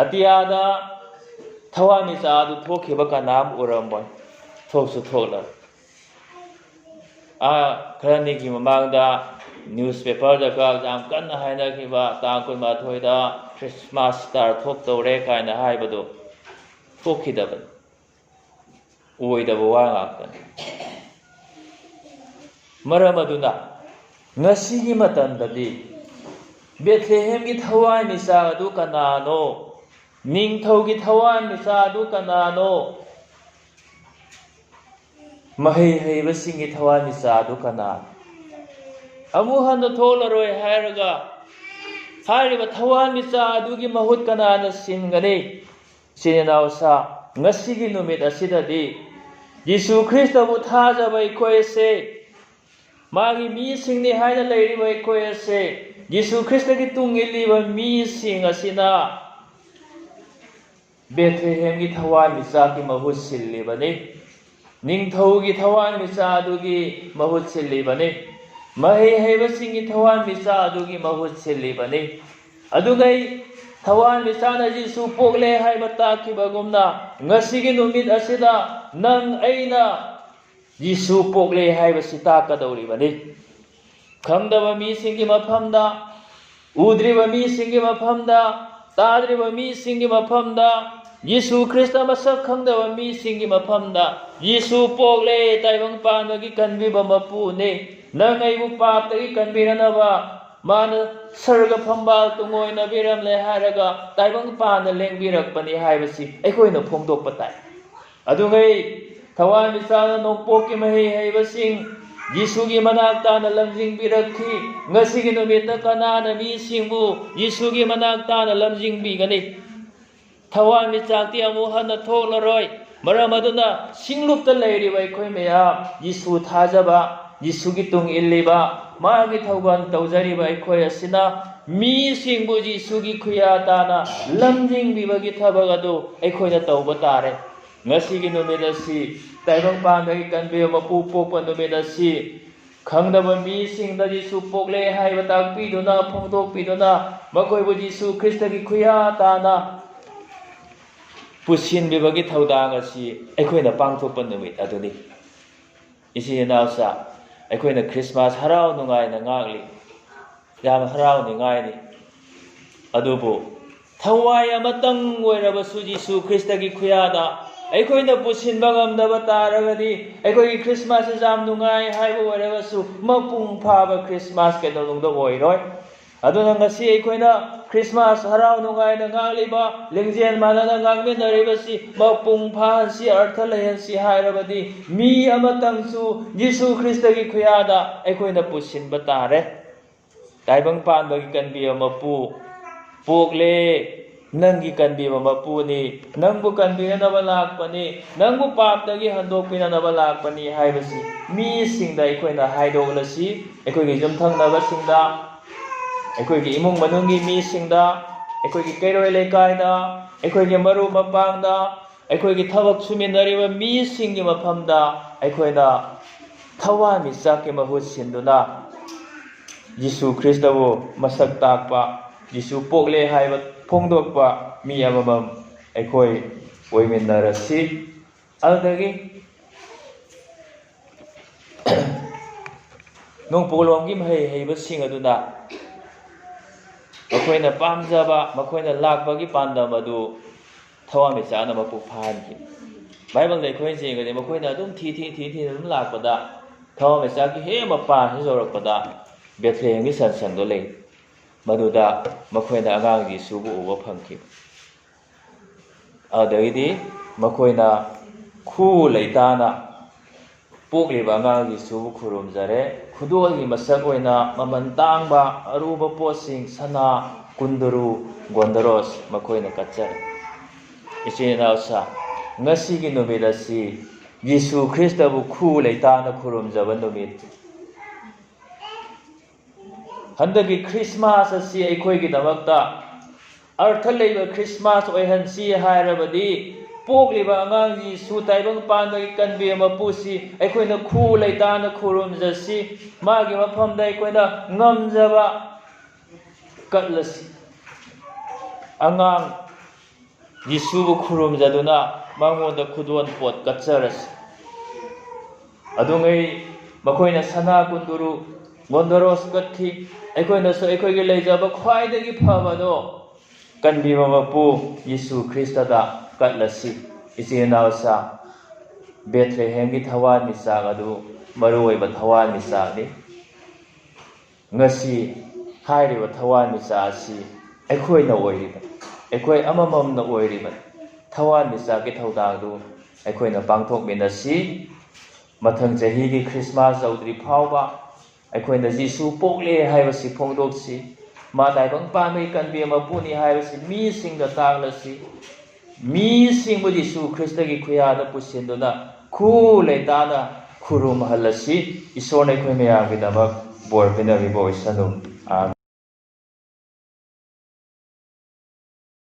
ꯑꯇꯤꯌꯥꯗ ꯊꯋꯥꯟꯃꯤꯆꯥꯛ ꯑꯗꯨ ꯊꯣꯛꯈꯤꯕ ꯀꯅꯥꯝ ꯎꯔꯝꯃꯣꯏ, ꯊꯣꯛꯁꯨ ꯊꯣꯛꯂꯔꯣꯏ꯫ ꯑꯥ, ꯈꯔꯅꯤꯒꯤ ꯃꯃꯥꯡꯗ ꯅ꯭ꯌꯨꯁꯄꯦꯄꯔꯗꯒ ꯌꯥꯝ ꯀꯟꯅ ꯍꯥꯏꯅꯈꯤꯕ ꯇꯥꯡ ꯀꯨꯟꯃꯥꯊꯣꯏꯗ ꯈ꯭ꯔꯤꯁꯃꯥꯁ ꯁ꯭ꯇꯥꯔ ꯊꯣꯛꯇꯧꯔꯦ ꯀꯥꯏꯅ ꯍꯥꯏꯕꯗꯣ ꯊꯣꯛꯈꯤꯗꯕꯅꯤ꯫ ꯑꯣꯏꯗꯕ ꯋꯥ ꯉꯥꯛꯇꯅꯤ꯫ ꯃꯔꯝ ꯑꯗꯨꯅ ꯉꯁꯤꯒꯤ ꯃꯇꯝꯗꯗꯤ ꯕꯦꯊ꯭ꯂꯦꯍꯦꯝꯒꯤ ꯊꯋꯥꯟꯃꯤꯆꯥꯛ ꯑꯗꯨ ꯀꯅꯥꯅꯣ? ꯅꯤꯡꯊꯧꯒꯤ ꯊꯋꯥꯟꯃꯤꯆꯥꯛ ꯑꯗꯨ ꯀꯅꯥꯅꯣ? ꯃꯍꯩ ꯍꯩꯕꯁꯤꯡꯒꯤ ꯊꯋꯥꯟꯃꯤꯆꯥꯛ ꯑꯗꯨ ꯀꯅꯥꯅꯣ? ꯑꯃꯨꯛ ꯍꯟꯅ ꯊꯣꯛꯂꯔꯣꯏ ꯍꯥꯏꯔꯒ ꯍꯥꯏꯔꯤꯕ ꯊꯋꯥꯟꯃꯤꯆꯥꯛ ꯑꯗꯨꯒꯤ ꯃꯍꯨꯠ ꯀꯅꯥꯅ ꯁꯤꯟꯒꯅꯤ? ꯏꯆꯤꯟ ꯏꯅꯥꯎꯁꯥ, ꯉꯁꯤꯒꯤ ꯅꯨꯃꯤꯠ ꯑꯁꯤꯗꯗꯤ ꯖꯤꯁꯨ ꯈ꯭ꯔꯤꯁꯇꯕꯨ ꯊꯥꯖꯕ ꯑꯩꯈꯣꯏ ꯑꯁꯦ, ꯃꯥꯒꯤ ꯃꯤꯁꯤꯡꯅꯤ ꯍꯥꯏꯅ ꯂꯩꯔꯤꯕ ꯑꯩꯈꯣꯏ ꯑꯁꯦ, ꯖꯤꯁꯨ ꯈ꯭ꯔꯤꯁꯇꯒꯤ ꯇꯨꯡ ꯏꯜꯂꯤꯕ ꯃꯤꯁꯤꯡ ꯑꯁꯤꯅ ꯕꯦꯊꯦꯍꯦꯝꯒꯤ ꯊꯋꯥꯟꯃꯤꯆꯥꯛꯀꯤ ꯃꯍꯨꯠ ꯁꯤꯜꯂꯤꯕꯅꯤ꯫ ꯅꯤꯡꯊꯧꯒꯤ ꯊꯋꯥꯟꯃꯤꯆꯥꯛ ꯑꯗꯨꯒꯤ ꯃꯍꯨꯠ ꯁꯤꯜꯂꯤꯕꯅꯤ꯫ ꯃꯍꯩ ꯍꯩꯕꯁꯤꯡꯒꯤ ꯊꯋꯥꯟꯃꯤꯆꯥꯛ ꯑꯗꯨꯒꯤ ꯃꯍꯨꯠ ꯁꯤꯜꯂꯤꯕꯅꯤ꯫ ꯑꯗꯨꯒꯩ ꯊꯋꯥꯟꯃꯤꯆꯥꯛꯅ ꯖꯤꯁꯨ ꯄꯣꯛꯂꯦ ꯍꯥꯏꯕ ꯇꯥꯛꯈꯤꯕꯒꯨꯝꯅ, ꯉꯁꯤꯒꯤ ꯅꯨꯃꯤꯠ ꯑꯁꯤꯗ ꯅꯪ ꯑꯩꯅ ꯖꯤꯁꯨ ꯄꯣꯛꯂꯦ ꯍꯥꯏꯕꯁꯤ ꯇꯥꯛꯀꯗꯧꯔꯤꯕꯅꯤ꯫ ꯈꯪꯗꯕ ꯃꯤꯁꯤꯡꯒꯤ ꯃꯐꯝꯗ, ꯎꯗ꯭ꯔꯤꯕ ꯃꯤꯁꯤꯡꯒꯤ ꯃꯐꯝꯗ, ꯇꯥꯗ꯭ꯔꯤꯕ ꯃꯤꯁꯤꯡꯒꯤ ꯃꯐꯝꯗ, ꯌꯤꯁꯨ ꯈ꯭ꯔꯤꯁꯇ ꯃꯁꯛ ꯈꯪꯗꯕ ꯃꯤꯁꯤꯡꯒꯤ ꯃꯐꯝꯗ, "ꯌꯤꯁꯨ ꯄꯣꯛꯂꯦ, ꯇꯥꯏꯕꯪ ꯄꯥꯟꯕꯒꯤ ꯀꯟꯕꯤꯕ ꯃꯄꯨꯅꯦ, ꯅꯪ ꯑꯩꯕꯨ ꯄꯥꯞꯇꯒꯤ ꯀꯟꯕꯤꯅꯅꯕ ꯃꯥꯅ ꯁꯔꯒ ꯐꯝꯕꯥꯜ ꯇꯨꯡꯑꯣꯏꯅꯕꯤꯔꯝꯂꯦ" ꯍꯥꯏꯔꯒ ꯇꯥꯏꯕꯪ ꯄꯥꯟꯗ ꯂꯦꯡꯕꯤꯔꯛꯄꯅꯤ ꯍꯥꯏꯕꯁꯤ ꯑꯩꯈꯣꯏꯅ ꯐꯣꯡꯗꯣꯛꯄ ꯇꯥꯏ꯫ ꯑꯗꯨꯉꯩ ꯊꯋꯥꯟꯃꯤꯆꯥꯛꯅ ꯅꯣꯡꯄꯣꯛꯀꯤ ꯃꯍꯩ ꯍꯩꯕꯁꯤꯡ ꯌꯤꯁꯨꯒꯤ ꯃꯅꯥꯛ ꯇꯥꯅ ꯂꯝꯖꯤꯡꯕꯤꯔꯛꯈꯤ꯫ ꯉꯁꯤꯒꯤ ꯅꯨꯃꯤꯠꯇ ꯀꯅꯥꯅ ꯃꯤꯁꯤꯡꯕꯨ ꯌꯤꯁꯨꯒꯤ ꯃꯅꯥꯛ ꯇꯥꯅ ꯂꯝꯖꯤꯡꯕꯤꯒꯅꯤ? ꯊꯋꯥꯟꯃꯤꯆꯥꯛꯇꯤ ꯑꯃꯨꯛ ꯍꯟꯅ ꯊꯣꯛꯂꯔꯣꯏ꯫ ꯃꯔꯝ ꯑꯗꯨꯅ ꯁꯤꯡꯂꯨꯞꯇ ꯂꯩꯔꯤꯕ ꯑꯩꯈꯣꯏ ꯃꯌꯥꯝ, ꯌꯤꯁꯨ ꯊꯥꯖꯕ, ꯌꯤꯁꯨꯒꯤ ꯇꯨꯡ ꯏꯜꯂꯤꯕ, ꯃꯥꯒꯤ ꯊꯧꯒꯜ ꯇꯧꯖꯔꯤꯕ ꯑꯩꯈꯣꯏ ꯑꯁꯤꯅ ꯃꯤꯁꯤꯡꯕꯨ ꯌꯤꯁꯨꯒꯤ ꯈꯨꯌꯥ ꯇꯥꯅ ꯂꯝꯖꯤꯡꯕꯤꯕꯒꯤ ꯊꯕꯛ ꯑꯗꯨ ꯑꯩꯈꯣꯏꯅ ꯇꯧꯕ ꯇꯥꯔꯦ꯫ ꯉꯁꯤꯒꯤ ꯅꯨꯃꯤꯠ ꯑꯁꯤ, ꯇꯥꯏꯕꯪꯄꯥꯟꯗꯒꯤ ꯀꯟꯕꯤꯕ ꯃꯄꯨ ꯄꯣꯛꯄ ꯅꯨꯃꯤꯠ ꯑꯁꯤ, ꯈꯪꯗꯕ ꯃꯤꯁꯤꯡꯗ ꯖꯤꯁꯨ ꯄꯣꯛꯂꯦ ꯍꯥꯏꯕ ꯇꯥꯛꯄꯤꯗꯨꯅ, ꯐꯣꯡꯗꯣꯛꯄꯤꯗꯨꯅ, ꯃꯈꯣꯏꯕꯨ ꯖꯤꯁꯨ ꯈ꯭ꯔꯤꯁꯇꯒꯤ ꯈꯨꯌꯥ ꯇꯥꯅ ꯄꯨꯁꯤꯟꯕꯤꯕꯒꯤ ꯊꯧꯗꯥꯡ ꯑꯁꯤ ꯑꯩꯈꯣꯏꯅ ꯄꯥꯡꯊꯣꯛꯄ ꯅꯨꯃꯤꯠ ꯑꯗꯨꯅꯤ꯫ ꯏꯆꯤꯟ ꯏꯅꯥꯎꯁꯥ, ꯑꯩꯈꯣꯏꯅ ꯈ꯭ꯔꯤꯁꯃꯥꯁ ꯍꯔꯥꯎ ꯅꯨꯡꯉꯥꯏꯅ ꯉꯥꯛꯂꯤ, ꯌꯥꯝ ꯍꯔꯥꯎꯅꯤꯡꯉꯥꯏꯅꯤ꯫ ꯑꯗꯨꯕꯨ ꯊꯋꯥꯏ ꯑꯃꯇꯪ ꯑꯣꯏꯔꯕꯁꯨ ꯖꯤꯁꯨ ꯈ꯭ꯔꯤꯁꯇꯒꯤ ꯈꯨꯌꯥꯗ ꯑꯩꯈꯣꯏꯅ ꯄꯨꯁꯤꯟꯕ ꯉꯝꯗꯕ ꯇꯥꯔꯒꯗꯤ, ꯑꯩꯈꯣꯏꯒꯤ ꯈ꯭ꯔꯤꯁꯃꯥꯁꯁꯤ ꯌꯥꯝ ꯅꯨꯡꯉꯥꯏ ꯍꯥꯏꯕ ꯑꯣꯏꯔꯒꯁꯨ, ꯃꯄꯨꯡ ꯐꯥꯕ ꯈ꯭ꯔꯤꯁꯃꯥꯁ ꯀꯩꯗꯧꯅꯨꯡꯗ ꯑꯣꯏꯔꯣꯏ꯫ ꯑꯗꯨꯅ ꯉꯁꯤ ꯑꯩꯈꯣꯏꯅ ꯈ꯭ꯔꯤꯁꯃꯥꯁ ꯍꯔꯥꯎ ꯅꯨꯡꯉꯥꯏꯅ ꯉꯥꯡꯂꯤꯕ, ꯂꯤꯡꯖꯦꯜ ꯃꯥꯟꯅꯅ ꯉꯥꯡꯃꯤꯟꯅꯔꯤꯕꯁꯤ ꯃꯄꯨꯡ ꯐꯥꯍꯟꯁꯤ, ꯑꯔꯊ ꯂꯩꯍꯟꯁꯤ ꯍꯥꯏꯔꯕꯗꯤ, ꯃꯤ ꯑꯃꯇꯪꯁꯨ ꯖꯤꯁꯨ ꯈ꯭ꯔꯤꯁꯇꯒꯤ ꯈꯨꯌꯥꯗ ꯑꯩꯈꯣꯏꯅ ꯄꯨꯁꯤꯟꯕ ꯇꯥꯔꯦ꯫ ꯇꯥꯏꯕꯪ ꯄꯥꯟꯕꯒꯤ ꯀꯟꯕꯤꯕ ꯃꯄꯨ ꯄꯣꯛꯂꯦ, ꯅꯪꯒꯤ ꯀꯟꯕꯤꯕ ꯃꯄꯨꯅꯤ, ꯅꯪꯕꯨ ꯀꯟꯕꯤꯅꯅꯕ ꯂꯥꯛꯄꯅꯤ, ꯅꯪꯕꯨ ꯄꯥꯞꯇꯒꯤ ꯍꯟꯗꯣꯛꯄꯤꯅꯅꯕ ꯂꯥꯛꯄꯅꯤ ꯍꯥꯏꯕꯁꯤ ꯃꯤꯁꯤꯡꯗ ꯑꯩꯈꯣꯏꯅ ꯍꯥꯏꯗꯣꯛꯂꯁꯤ꯫ ꯑꯩꯈꯣꯏꯒꯤ ꯌꯨꯝꯊꯪꯅꯕꯁꯤꯡꯗ, ꯑꯩꯈꯣꯏꯒꯤ ꯏꯃꯨꯡ ꯃꯅꯨꯡꯒꯤ ꯃꯤꯁꯤꯡꯗ, ꯑꯩꯈꯣꯏꯒꯤ ꯀꯩꯔꯣꯏ ꯂꯩꯀꯥꯏꯗ, ꯑꯩꯈꯣꯏꯒꯤ ꯃꯔꯨꯞ ꯃꯄꯥꯡꯗ, ꯑꯩꯈꯣꯏꯒꯤ ꯊꯕꯛ ꯁꯨꯃꯤꯟꯅꯔꯤꯕ ꯃꯤꯁꯤꯡꯒꯤ ꯃꯐꯝꯗ ꯑꯩꯈꯣꯏꯅ ꯊꯋꯥꯟꯃꯤꯆꯥꯛꯀꯤ ꯃꯍꯨꯠ ꯁꯤꯟꯗꯨꯅ ꯖꯤꯁꯨ ꯈ꯭ꯔꯤꯁꯇꯕꯨ ꯃꯁꯛ ꯇꯥꯛꯄ, ꯖꯤꯁꯨ ꯄꯣꯛꯂꯦ ꯍꯥꯏꯕ ꯐꯣꯡꯗꯣꯛꯄ ꯃꯤ ꯑꯃꯃꯝ ꯑꯩꯈꯣꯏ ꯑꯣꯏꯃꯤꯟꯅꯔꯁꯤ꯫ ꯑꯗꯨꯗꯒꯤ ꯅꯣꯡꯄꯣꯛꯂꯣꯝꯒꯤ ꯃꯍꯩ ꯍꯩꯕꯁꯤꯡ ꯑꯗꯨꯅ ꯃꯈꯣꯏꯅ ꯄꯥꯝꯖꯕ, ꯃꯈꯣꯏꯅ ꯂꯥꯛꯄꯒꯤ ꯄꯥꯟꯗꯝ ꯑꯗꯨ ꯊꯋꯥꯟꯃꯤꯆꯥꯛꯅ ꯃꯄꯨꯡ ꯐꯥꯍꯟꯈꯤ꯫ ꯕꯥꯏꯕꯜꯗ ꯑꯩꯈꯣꯏꯅ ꯌꯦꯡꯒꯗꯤ ꯃꯈꯣꯏꯅ ꯑꯗꯨꯝ ꯊꯤ ꯊꯤ ꯊꯤ ꯊꯤꯅ ꯑꯗꯨꯝ ꯂꯥꯛꯄꯗ ꯊꯋꯥꯟꯃꯤꯆꯥꯛꯀꯤ ꯍꯦꯛ ꯃꯄꯥꯟꯁꯤ ꯌꯧꯔꯛꯄꯗ ꯕꯦꯊ꯭ꯂꯦꯍꯦꯝꯒꯤ ꯁꯟꯁꯪꯗꯣ ꯂꯩ꯫ ꯃꯗꯨꯗ ꯃꯈꯣꯏꯅ ꯑꯉꯥꯡ ꯖꯤꯁꯨꯕꯨ ꯎꯕ ꯐꯪꯈꯤ꯫ ꯑꯗꯨꯗꯒꯤꯗꯤ ꯃꯈꯣꯏꯅ ꯈꯨ ꯂꯩꯇꯥꯅ ꯄꯣꯛꯂꯤꯕ ꯑꯉꯥꯡ ꯖꯤꯁꯨꯕꯨ ꯈꯨꯔꯨꯝꯖꯔꯦ꯫ ꯈꯨꯗꯣꯜꯒꯤ ꯃꯁꯛ ꯑꯣꯏꯅ ꯃꯃꯜ ꯇꯥꯡꯕ ꯑꯔꯨꯕ ꯄꯣꯠꯁꯤꯡ, ꯁꯅꯥ, ꯀꯨꯟꯗꯨꯔꯨ, ꯒꯣꯟꯗꯔꯣꯁ ꯃꯈꯣꯏꯅ ꯀꯠꯆꯔꯦ꯫ ꯏꯆꯤꯟ ꯏꯅꯥꯎꯁꯥ, ꯉꯁꯤꯒꯤ ꯅꯨꯃꯤꯠ ꯑꯁꯤ ꯖꯤꯁꯨ ꯈ꯭ꯔꯤꯁꯇꯕꯨ ꯈꯨ ꯂꯩꯇꯥꯅ ꯈꯨꯔꯨꯝꯖꯕ ꯅꯨꯃꯤꯠ꯫ ꯍꯟꯗꯛꯀꯤ ꯈ꯭ꯔꯤꯁꯃꯥꯁ ꯑꯁꯤ ꯑꯩꯈꯣꯏꯒꯤꯗꯃꯛꯇ ꯑꯔꯊ ꯂꯩꯕ ꯈ꯭ꯔꯤꯁꯃꯥꯁ ꯑꯣꯏꯍꯟꯁꯤ ꯍꯥꯏꯔꯕꯗꯤ, ꯄꯣꯛꯂꯤꯕ ꯑꯉꯥꯡ ꯖꯤꯁꯨ ꯇꯥꯏꯕꯪ ꯄꯥꯟꯕꯒꯤ ꯀꯟꯕꯤꯕ ꯃꯄꯨꯁꯤ ꯑꯩꯈꯣꯏꯅ ꯈꯨ ꯂꯩꯇꯥꯅ ꯈꯨꯔꯨꯝꯖꯁꯤ꯫ ꯃꯥꯒꯤ ꯃꯐꯝꯗ ꯑꯩꯈꯣꯏꯅ ꯉꯝꯖꯕ ꯀꯠꯂꯁꯤ꯫ ꯑꯉꯥꯡ ꯖꯤꯁꯨꯕꯨ ꯈꯨꯔꯨꯝꯖꯗꯨꯅ ꯃꯉꯣꯟꯗ ꯈꯨꯗꯣꯜ ꯄꯣꯠ ꯀꯠꯆꯔꯁꯤ꯫ ꯑꯗꯨꯉꯩ ꯃꯈꯣꯏꯅ ꯁꯅꯥ ꯀꯨꯟꯗꯨꯔꯨ, ꯒꯣꯟꯗꯔꯣꯁ ꯀꯠꯈꯤ꯫ ꯑꯩꯈꯣꯏꯅꯁꯨ ꯑꯩꯈꯣꯏꯒꯤ ꯂꯩꯖꯕ ꯈ꯭ꯋꯥꯏꯗꯒꯤ ꯐꯕꯗꯣ ꯀꯟꯕꯤꯕ ꯃꯄꯨ ꯖꯤꯁꯨ ꯈ꯭ꯔꯤꯁꯇꯗ ꯀꯠꯂꯁꯤ꯫ ꯏꯆꯤꯟ ꯏꯅꯥꯎꯁꯥ, ꯕꯦꯊ꯭ꯂꯦꯍꯦꯝꯒꯤ ꯊꯋꯥꯟꯃꯤꯆꯥꯛ ꯑꯗꯨ ꯃꯔꯨꯑꯣꯏꯕ ꯊꯋꯥꯟꯃꯤꯆꯥꯛꯅꯤ꯫ ꯉꯁꯤ ꯍꯥꯏꯔꯤꯕ ꯊꯋꯥꯟꯃꯤꯆꯥꯛ ꯑꯁꯤ ꯑꯩꯈꯣꯏꯅ ꯑꯣꯏꯔꯤꯕ, ꯑꯩꯈꯣꯏ ꯑꯃꯃꯝꯅ ꯑꯣꯏꯔꯤꯕ ꯊꯋꯥꯟꯃꯤꯆꯥꯛꯀꯤ ꯊꯧꯗꯥꯡꯗꯨ ꯑꯩꯈꯣꯏꯅ ꯄꯥꯡꯊꯣꯛꯃꯤꯟꯅꯁꯤ꯫ ꯃꯊꯪ ꯆꯍꯤꯒꯤ ꯈ꯭ꯔꯤꯁꯃꯥꯁ ꯌꯧꯗ꯭ꯔꯤ ꯐꯥꯎꯕ ꯑꯩꯈꯣꯏꯅ ꯖꯤꯁꯨ ꯄꯣꯛꯂꯦ ꯍꯥꯏꯕꯁꯤ ꯐꯣꯡꯗꯣꯛꯁꯤ꯫ ꯃꯥ ꯇꯥꯏꯕꯪ ꯄꯥꯟꯕꯒꯤ ꯀꯟꯕꯤ ꯃꯄꯨꯅꯤ ꯍꯥꯏꯕꯁꯤ ꯃꯤꯁꯤꯡꯗ ꯇꯥꯛꯂꯁꯤ꯫ ꯃꯤꯁꯤꯡꯕꯨ ꯖꯤꯁꯨ ꯈ꯭ꯔꯤꯁꯇꯒꯤ ꯈꯨꯌꯥꯗ ꯄꯨꯁꯤꯟꯗꯨꯅ ꯈꯨ ꯂꯩꯇꯥꯅ ꯈꯨꯔꯨꯝꯍꯜꯂꯁꯤ꯫ ꯏꯁꯣꯔꯅ ꯑꯩꯈꯣꯏ ꯃꯌꯥꯝꯒꯤꯗꯃꯛ ꯕꯣꯔ ꯄꯤꯅꯕꯤꯕ ꯑꯣꯏꯁꯅꯨ꯫ ꯑꯥꯃꯦꯟ꯫